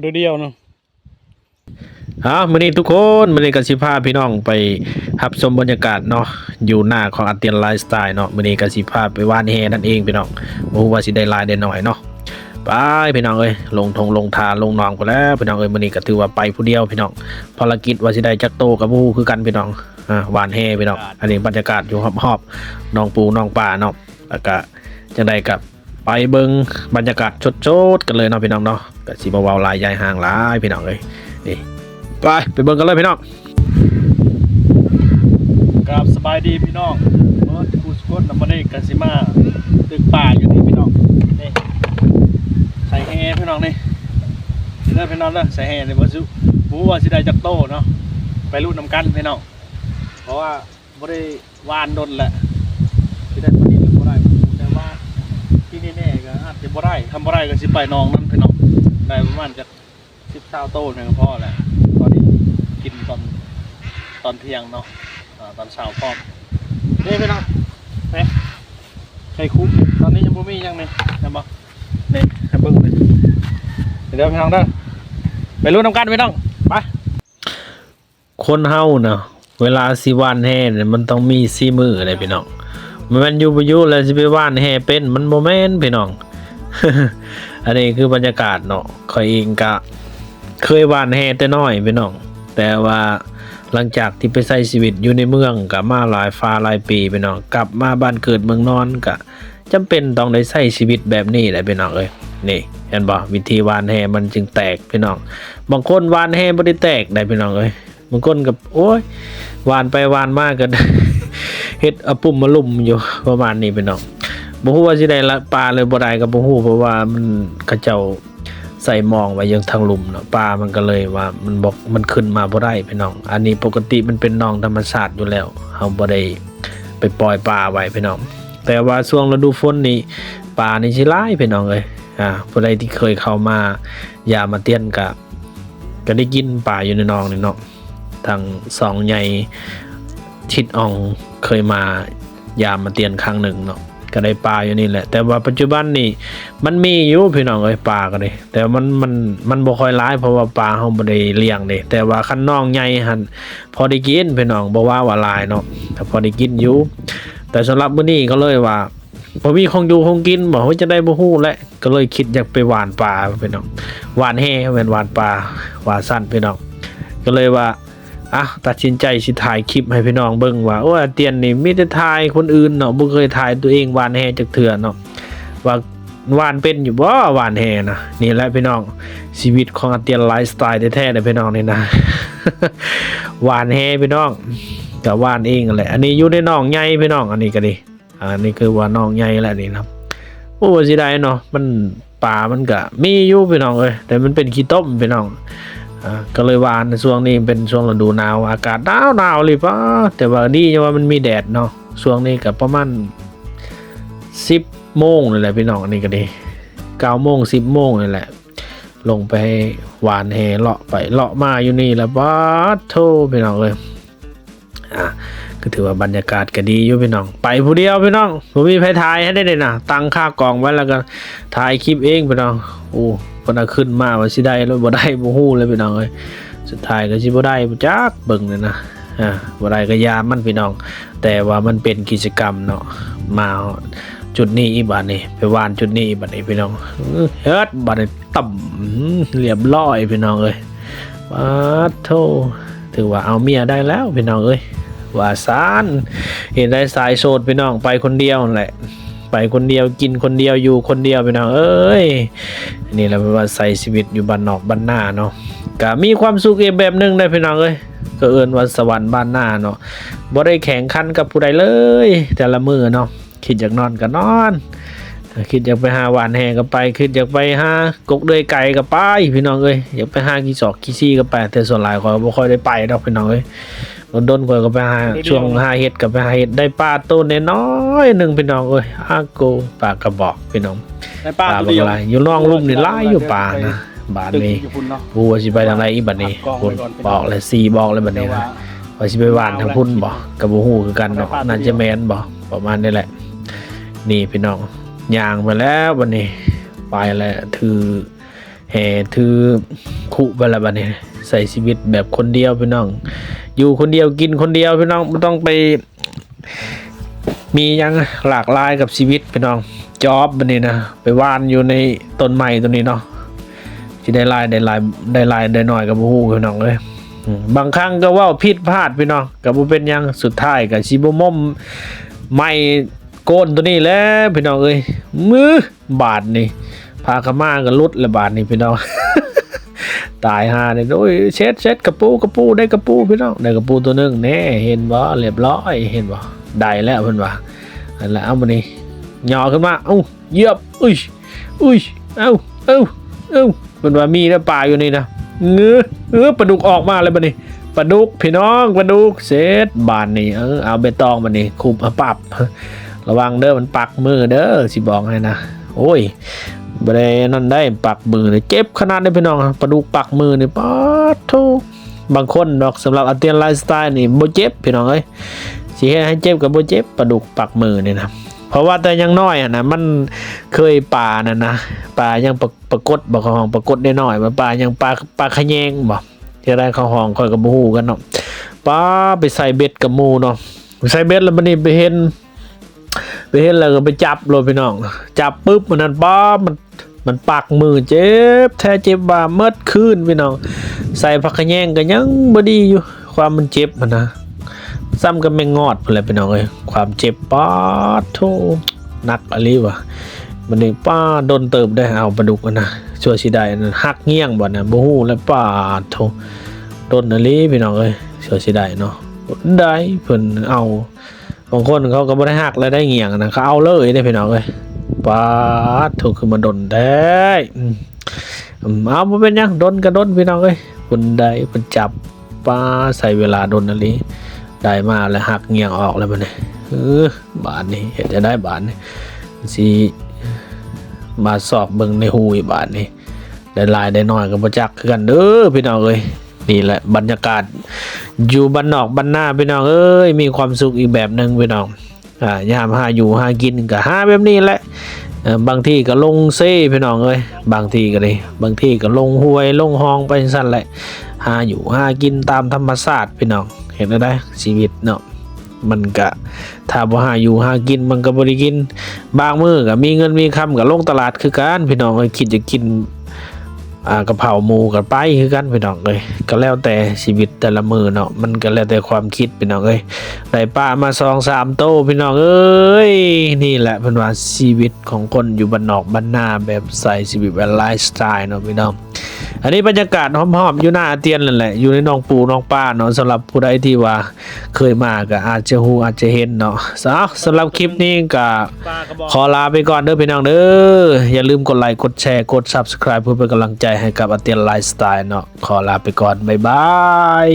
ໂຕດຽວໆເນາະ. ເອົາ ມື້ນີ້ທຸກຄົນ ມື້ນີ້ກໍຊິພາພີ່ນ້ອງໄປຮັບຊົມບັນຍາກາດເນາະ ຢູ່ໜ້າຂອງອາຕຽນໄລຟ໌ສະໄຕເນາະ. ມື້ນີ້ກໍຊິພາໄປຫວ່ານແຫນັ້ນເອງພີ່ນ້ອງ ບໍ່ຮູ້ວ່າຊິໄດ້ຫຼາຍໄດ້ໜ້ອຍເນາະ. ໄປພີ່ນ້ອງເອີຍ ລົງທົ່ງລົງທ່າລົງໜອງພຸ້ນແຫຼະພີ່ນ້ອງເອີຍ. ມື້ນີ້ກໍຖືວ່າໄປຜູ້ດຽວພີ່ນ້ອງ ພາລະກິດວ່າຊິໄດ້ຈັກໂຕກໍບໍ່ຮູ້ຄືກັນພີ່ນ້ອງ. ອ່າ ຫວ່ານແຫພີ່ນ້ອງ ອັນນີ້ບັນຍາກາດຢູ່ຮອບໆໜອງປູໜອງປາເນາະ. ແລ້ວກະຈັ່ງໃດກະໄປເບິ່ງບັນຍາກາດສົດໆກັນເລີຍເນາະພີ່ນ້ອງເນາະ. ກະຊິບໍ່ເວົ້າຫຼາຍຢາຍຫ່າງຫຼາຍພີ່ນ້ອງເອີຍ. ນີ້ ໄປ ໄປເບິ່ງກັນເລີຍພີ່ນ້ອງ. ກາບສະບາຍດີພີ່ນ້ອງເບິດຄູ່ສຸຄົນນະ. ມື້ນີ້ກະຊິມາຕຶກປາຢູ່ນີ້ພີ່ນ້ອງ. ນີ້ ໃສ່ແຫພີ່ນ້ອງນີ້ ນີ້ເດີພີ່ນ້ອງເດີ. ໃສ່ແຫນີ້ບໍ່ຮູ້ ບໍ່ຮູ້ວ່າຊິໄດ້ຈັກໂຕເນາະ. ໄປລຸ້ນນຳກັນພີ່ນ້ອງ ເພາະວ່າ ບໍ່ໄດ້ຫວ່ານດົນແຫຼະ ຊິໄດ້ປານນີ້ຫຼືບໍ່ໄດ້ບໍ່ຮູ້ ແຕ່ວ່າທີ່ແນ່ໆກໍອາດຈະບໍ່ໄດ້. ຄັນບໍ່ໄດ້ກໍຊິໄປໜອງນັ້ນພີ່ນ້ອງ ໄດ້ປະມານຈັກສິບຊາວໂຕນີ້ກໍພໍແຫຼະ. ພໍດີກິນຕອນ ຕອນທ່ຽງເນາະ ອາ ຕອນເຊົ້າພ້ອມ. ນີ້ພີ່ນ້ອງ ນີ້ ໄຂ່ຄຸກ ຕອນນີ້ຍັງບໍ່ມີຫຍັງນີ້ ເຫັນບໍ່? ນີ້ໃຫ້ເບິ່ງນີ້ ເດີພີ່ນ້ອງເດີ ໄປລຸ້ນນຳກັນພີ່ນ້ອງ ໄປ. ຄົນເຮົານະ ເວລາຊິຫວ່ານແຫນີ້ ມັນຕ້ອງມີສີມືເດ້ພີ່ນ້ອງ. ບໍ່ແມ່ນຢູ່ບໍ່ຢູ່ແລ້ວຊິໄປຫວ່ານແຫເປັນ ມັນບໍ່ແມ່ນພີ່ນ້ອງ. ອັນນີ້ຄືບັນຍາກາດເນາະ. ຂ້ອຍເອງກະເຄີຍຫວ່ານແຫແຕ່ນ້ອຍພີ່ນ້ອງ ແຕ່ວ່າຫຼັງຈາກທີ່ໄປໃຊ້ຊີວິດຢູ່ໃນເມືອງກະມາຫຼາຍຟ້າຫຼາຍປີພີ່ນ້ອງ ກັບມາບ້ານເກີດເມືອງນອນກະ ຈຳເປັນຕ້ອງໄດ້ໃຊ້ຊີວິດແບບນີ້ແຫຼະພີ່ນ້ອງເອີຍ. ນີ້ເຫັນບໍ່ ວິທີຫວ່ານແຫມັນຈຶ່ງແຕກພີ່ນ້ອງ. ບາງຄົນຫວ່ານແຫບໍ່ໄດ້ແຕກໃດພີ່ນ້ອງເອີຍ. ບາງຄົນກໍ ໂອ້ຍ ຫວ່ານໄປຫວ່ານມາກໍ ເຮັດອະປຸມມະລຸມຢູ່ ປະມານນີ້ພີ່ນ້ອງ. ບໍ່ຮູ້ວ່າຊິໄດ້ປາຫຼືບໍ່ໄດ້ກໍບໍ່ຮູ້ ເພາະວ່າມັນ ເຂົາເຈົ້າ ໃສ່ມອງໄວ້ຢູ່ທາງລຸ່ມເນາະ ປາມັນກໍເລີຍວ່າມັນບໍ່ ມັນຂຶ້ນມາບໍ່ໄດ້ພີ່ນ້ອງ. ອັນນີ້ປົກກະຕິມັນເປັນໜອງທຳມະຊາດຢູ່ແລ້ວ ເຮົາບໍ່ໄດ້ໄປປ່ອຍປາໄວ້ພີ່ນ້ອງ. ແຕ່ວ່າຊ່ວງລະດູຝົນນີ້ ປານີ້ຊິຫຼາຍພີ່ນ້ອງເອີຍ. ອ່າ ຜູ້ໃດທີ່ເຄີຍເຂົ້າມາຢາມມາຕຽນກະ ກະໄດ້ກິນປາຢູ່ໃນໜອງນີ້ເນາະ. ທາງຊ່ອງໃຫຍ່ທິດອ່ອງເຄີຍມາຢາມມາຕຽນຄັ້ງໜຶ່ງເນາະ ກໍໄດ້ປາຢູ່ນີ້ແຫຼະ. ແຕ່ວ່າປັດຈຸບັນນີ້ມັນມີຢູ່ພີ່ນ້ອງເອີຍ ປາກໍດີ ແຕ່ວ່າມັນ ມັນ ມັນບໍ່ຄ່ອຍຫຼາຍ ເພາະວ່າປາເຮົາບໍ່ໄດ້ລ້ຽງເດ້. ແຕ່ວ່າຄັນໜອງໃຫຍ່ຫັ້ນພໍໄດ້ກິນພີ່ນ້ອງ ບໍ່ວ່າວ່າຫຼາຍເນາະ ກໍພໍໄດ້ກິນຢູ່. ແຕ່ສຳລັບມື້ນີ້ກໍເລີຍວ່າ ບໍ່ມີຂອງຢູ່ຂອງກິນບໍ່ ເຮົາຈະໄດ້ບໍ່ຮູ້ແຫຼະ ກໍເລີຍຄິດຢາກໄປຫວ່ານປາພີ່ນ້ອງ ຫວ່ານແຫ ແມ່ນຫວ່ານປາ ວ່າຊັ້ນພີ່ນ້ອງ. ກໍເລີຍວ່າ ອ່ະ ຕັດສິນໃຈຊິຖ່າຍຄລິບໃຫ້ພີ່ນ້ອງເບິ່ງວ່າ ໂອ້ຍ ອາຕຽນນີ້ມີແຕ່ຖ່າຍຄົນອື່ນເນາະ ບໍ່ເຄີຍຖ່າຍຕົວເອງຫວ່ານແຫຈັກເທື່ອເນາະ ວ່າຫວ່ານເປັນຢູ່ບໍ່ ຫວ່ານແຫນະ. ນີ້ແຫຼະພີ່ນ້ອງ ຊີວິດຂອງອາຕຽນໄລຟ໌ສະໄຕແທ້ໆເດ້ພີ່ນ້ອງນີ້ນະ ຫວ່ານແຫພີ່ນ້ອງ ກໍຫວ່ານເອງຫັ້ນແຫຼະ. ອັນນີ້ຢູ່ໃນໜອງໃຫຍ່ພີ່ນ້ອງ ອັນນີ້ກໍດີ ອ່າ ນີ້ຄືວ່າໜອງໃຫຍ່ແຫຼະນີ້ນະ. ໂອ້ ເສຍດາຍເນາະ ມັນ ປາມັນກະມີຢູ່ພີ່ນ້ອງເອີຍ ແຕ່ມັນເປັນຂີ້ຕົມພີ່ນ້ອງ. ອ່າ ກໍເລີຍວ່າໃນຊ່ວງນີ້ເປັນຊ່ວງລະດູໜາວ ອາກາດໜາວໆອີ່ຫຼີປະ ແຕ່ວ່າດີທີ່ວ່າມັນມີແດດເນາະ. ຊ່ວງນີ້ກະປະມານສິບໂມງນີ້ແຫຼະພີ່ນ້ອງ ອັນນີ້ກະດີ ເກົ້າໂມງ ສິບໂມງນີ້ແຫຼະ ລົງໄປຫວ່ານແຫ ເລາະໄປເລາະມາຢູ່ນີ້ລະ ປາດໂທ້ ພີ່ນ້ອງເອີຍ. ອ່າ ກໍຖືວ່າບັນຍາກາດກໍດີຢູ່ພີ່ນ້ອງ ໄປຜູ້ດຽວພີ່ນ້ອງ ບໍ່ມີໃຜຖ່າຍໃຫ້ໄດ້ເດ້ນະ ຕັ້ງຄາກອງໄວ້ແລ້ວກໍຖ່າຍຄລິບເອງພີ່ນ້ອງ. ໂອ້ ເພິ່ນເອົາຂຶ້ນມາວ່າຊິໄດ້ຫຼືບໍ່ໄດ້ບໍ່ຮູ້ເລີຍພີ່ນ້ອງເອີຍ ສຸດທ້າຍກໍຊິບໍ່ໄດ້ຈັກເບິ່ງນີ້ນະ. ອ່າ ບໍ່ໄດ້ກໍຢ່າມັນພີ່ນ້ອງ ແຕ່ວ່າມັນເປັນກິດຈະກຳເນາະ. ມາຈຸດນີ້ອີກບາດນີ້ ໄປຫວ່ານຈຸດນີ້ອີກບາດນີ້ພີ່ນ້ອງ ເອີ ເຮັດບາດນີ້ ຕຳ ຮຽບຮ້ອຍພີ່ນ້ອງເອີຍ. ປາດໂທ້ ຖືວ່າເອົາເມຍໄດ້ແລ້ວພີ່ນ້ອງເອີຍ ວ່າຊັ້ນ. ເຮັດໄດ້ສາຍໂສດພີ່ນ້ອງ ໄປຄົນດຽວຫັ້ນແຫຼະ ໄປຄົນດຽວ ກິນຄົນດຽວ ຢູ່ຄົນດຽວພີ່ນ້ອງເອີຍ. ນີ້ແຫຼະ ແປວ່າໃຊ້ຊີວິດຢູ່ບ້ານນອກບ້ານນາເນາະ ກະມີຄວາມສຸກອີກແບບໜຶ່ງເດ້ພີ່ນ້ອງເອີຍ. ກໍເອີ້ນວ່າສະຫວັນບ້ານນາເນາະ ບໍ່ໄດ້ແຂ່ງຂັນກັບຜູ້ໃດເລີຍ ແຕ່ລະມື້ເນາະ. ຄິດຢາກນອນກໍນອນ ຄິດຢາກໄປຫາຫວ່ານແຫກໍໄປ ຄິດຢາກໄປຫາກົກເດືອຍໄກ່ກໍໄປພີ່ນ້ອງເອີຍ ຢາກໄປຫາຂີ້ຊອກຂີ້ຊີກໍໄປ. ແຕ່ສ່ວນຫຼາຍຂ້ອຍບໍ່ຄ່ອຍໄດ້ໄປດອກພີ່ນ້ອງເອີຍ ດົນໆຂ້ອຍກໍໄປຫາ ຊ່ວງຫາເຫັດກໍໄປຫາເຫັດ ໄດ້ປາໂຕນ້ອຍໆໜຶ່ງພີ່ນ້ອງເອີຍ ອາໂກ ປາກະບອກພີ່ນ້ອງ ໄດ້ປາ ປາບັກຫຼາຍ ຢູ່ໜອງລຸ່ມນີ້ຫຼາຍຢູ່ປານະ. ບາດນີ້ ບໍ່ຮູ້ວ່າຊິໄປທາງໃດອີກບາດນີ້ ພຸ້ນ ບອກແລ້ວ ສີ່ບອກແລ້ວບາດນີ້ນະ ວ່າຊິໄປຫວ່ານທາງພຸ້ນບໍ່ ກໍບໍ່ຮູ້ຄືກັນເນາະ ໜ້າຈະແມ່ນບໍ່ ປະມານນີ້ແຫຼະ. ນີ້ພີ່ນ້ອງ ຍ່າງໄປແລ້ວບາດນີ້ ໄປແລ້ວ ຖື ແຫ່ຖືຄຸໄປລະບັດນີ້ ໃຊ້ຊີວິດແບບຄົນດຽວພີ່ນ້ອງ ຢູ່ຄົນດຽວກິນຄົນດຽວພີ່ນ້ອງ ບໍ່ຕ້ອງໄປມີຫຍັງຫຼາກຫຼາຍກັບຊີວິດພີ່ນ້ອງ ຈອບບັດນີ້ນະ ໄປຫວ່ານຢູ່ໃນຕົ້ນໄມ້ໂຕນີ້ເນາະ ຊິໄດ້ຫຼາຍໄດ້ຫຼາຍ ໄດ້ຫຼາຍໄດ້ໜ້ອຍກໍບໍ່ຮູ້ພີ່ນ້ອງເອີຍ ບາງຄັ້ງກໍເວົ້າຜິດພາດພີ່ນ້ອງ ກໍບໍ່ເປັນຫຍັງ ສຸດທ້າຍກໍຊິບໍ່ໝົ່ມໄມ້ໂກນໂຕນີ້ແຫຼະພີ່ນ້ອງເອີຍ ມື ບາດນີ້ ຜ້າຂາວມ້າກໍຫຼຸດແລ້ວບາດນີ້ພີ່ນ້ອງ ຕາຍຫ່າເດ້ ໂອ້ຍ ເຊັດ ເຊັດ ກະປູ ກະປູ ໄດ້ກະປູພີ່ນ້ອງ ໄດ້ກະປູໂຕໜຶ່ງແນ່ ເຫັນບໍ່ ລຽບຮ້ອຍ ເຫັນບໍ່ ໄດ້ແລ້ວເພິ່ນວ່າ ນັ້ນແຫຼະ ເອົາບາດນີ້ ຍໍຂຶ້ນມາ ເອົ້າ ຢຽບ ອຸ້ຍ ອຸ້ຍ ເອົ້າ ເອົ້າ ເອົ້າ ເພິ່ນວ່າມີແລ້ວປາຢູ່ນີ້ນະ ເງື ເອີ ປາດຸກອອກມາແລ້ວບາດນີ້ ປາດຸກພີ່ນ້ອງ ປາດຸກ ເຊັດບາດນີ້ ເອີ ເອົາໃບຕອງບາດນີ້ ຄຸບ ອາ ປັບ ລະວັງເດີ ມັນປັກມືເດີ ຊິບອກໃຫ້ນະ ໂອ້ຍ ບໍ່ໄດ້ອັນນັ້ນໄດ໋ ປັກມືນີ້ ເຈັບຂະໜາດໃດພີ່ນ້ອງ ປາດຸກປັກມືນີ້ ປາດໂທ້ ບາງຄົນດອກ ສຳລັບອາຕຽນໄລຟ໌ສະໄຕລ໌ນີ້ບໍ່ເຈັບພີ່ນ້ອງເອີຍ ຊິເຮັດໃຫ້ເຈັບກໍບໍ່ເຈັບ ປາດຸກປັກມືນີ້ນະ ເພາະວ່າແຕ່ຍັງນ້ອຍຫັ້ນນະ ມັນເຄີຍປານັ້ນນະ ປາຫຍັງ ປາ ປາກົດບໍ່ ເຂົາຮ້ອງປາກົດນ້ອຍໆ ປາຫຍັງ ປາ ປາຂະແຍງບໍ່ ຈັ່ງໃດເຂົາຮ້ອງ ຂ້ອຍກໍບໍ່ຮູ້ຄືກັນເນາະ ປາໄປໃສ່ເບັດກັບໝູ່ເນາະ ໃສ່ເບັດແລ້ວບັດນີ້ໄປເຫັນ ໄປເຫັນແລ້ວກໍໄປຈັບໂລດພີ່ນ້ອງ ຈັບປຶບ ອັນນັ້ນ ປາ ມັນ ມັນປັກມື ເຈັບແທ້ເຈັບວ່າ ໝົດຄືນພີ່ນ້ອງ ໃສ່ຜັກຂະແຍງກໍຍັງບໍ່ດີຢູ່ ຄວາມມັນເຈັບຫັ້ນນະ ສ່ຳກັບແມງງອດພຸ້ນແຫຼະພີ່ນ້ອງເອີຍ ຄວາມເຈັບ ປາດໂທ້ ໜັກອີ່ຫຼີວ່າ ບັດນີ້ ປາ ດົນເຕີບໄດ໋ ເອົາປາດຸກຫັ້ນນະ ຊົ່ວຊິໄດ້ອັນນັ້ນ ຫັກງຽງບໍ່ນະ ບໍ່ຮູ້ແລ້ວ ປາດໂທ້ ດົນອີ່ຫຼີພີ່ນ້ອງເອີຍ ຊົ່ວຊິໄດ້ເນາະ ໄດ້ ເພິ່ນເອົາ ບາງຄົນເຂົາກໍບໍ່ໄດ້ຫັກແລ້ວໄດ້ງຽງນະ ເຂົາເອົາເລີຍເດ້ພີ່ນ້ອງເອີຍ ປາດໂທ້ ຄືມາດົນແທ້ ອືມ ອືມ ເອົາ ບໍ່ເປັນຫຍັງ ດົນກໍດົນພີ່ນ້ອງເອີຍ ເພິ່ນໄດ້ ເພິ່ນຈັບ ປາ ໃຊ້ເວລາດົນອີ່ຫຼີ ໄດ້ມາແລ້ວຫັກງຽງອອກແລ້ວບັດນີ້ ເອີ ບາດນີ້ເຮັດຈັ່ງໃດບາດນີ້ ຊິມາຊອກເບິ່ງໃນຮູອີກບາດນີ້ ໄດ້ຫຼາຍໄດ້ໜ້ອຍກໍບໍ່ຈັກຄືກັນເດີພີ່ນ້ອງເອີຍ ນີ້ແຫຼະບັນຍາກາດຢູ່ບ້ານນອກບ້ານນາພີ່ນ້ອງເອີຍ ມີຄວາມສຸກອີກແບບໜຶ່ງພີ່ນ້ອງ ອາ ຍາມຫາຢູ່ຫາກິນກໍຫາແບບນີ້ແຫຼະ ເອີ ບາງທີກໍລົງເຊພີ່ນ້ອງເອີຍ ບາງທີກໍດີ ບາງທີກໍລົງຫ້ວຍລົງຮ່ອງໄປຈັ່ງຊັ້ນແຫຼະ ຫາຢູ່ຫາກິນຕາມທຳມະຊາດພີ່ນ້ອງ ເຮັດແນວໃດຊີວິດເນາະ ມັນກະ ຖ້າບໍ່ຫາຢູ່ຫາກິນມັນກະບໍ່ໄດ້ກິນ ບາງມື້ກະມີເງິນມີຄຳກະລົງຕະຫຼາດຄືກັນພີ່ນ້ອງເອີຍ ຄິດຢາກກິນ ອ່າ ກະເພົາໝູກະໄປຄືກັນພີ່ນ້ອງເອີຍ ກະແລ້ວແຕ່ຊີວິດແຕ່ລະມື້ເນາະ ມັນກະແລ້ວແຕ່ຄວາມຄິດພີ່ນ້ອງເອີຍ ໄດ້ປາມາສອງສາມໂຕພີ່ນ້ອງເອີຍ ນີ້ແຫຼະເພິ່ນວ່າຊີວິດຂອງຄົນຢູ່ບ້ານນອກບ້ານນາ ແບບໃຊ້ຊີວິດແບບໄລຟ໌ສະໄຕເນາະພີ່ນ້ອງ ອັນນີ້ບັນຍາກາດຮອບໆຢູ່ໜ້າອາຕຽນນັ້ນແຫຼະ ຢູ່ໃນໜອງປູໜອງປາເນາະ ສຳລັບຜູ້ໃດທີ່ວ່າ ເຄີຍມາກໍອາດຈະຮູ້ອາດຈະເຫັນເນາະ ເອົາ ສຳລັບຄລິບນີ້ກໍຂໍລາໄປກ່ອນເດີພີ່ນ້ອງເດີ ຢ່າລືມກົດໄລກົດແຊກົດຊັບສະໄຄຣບ ເພື່ອເປັນກຳລັງໃຈໃຫ້ກັບອາຕຽນໄລຟ໌ສະໄຕເນາະ ຂໍລາໄປກ່ອນ ບາຍບາຍ.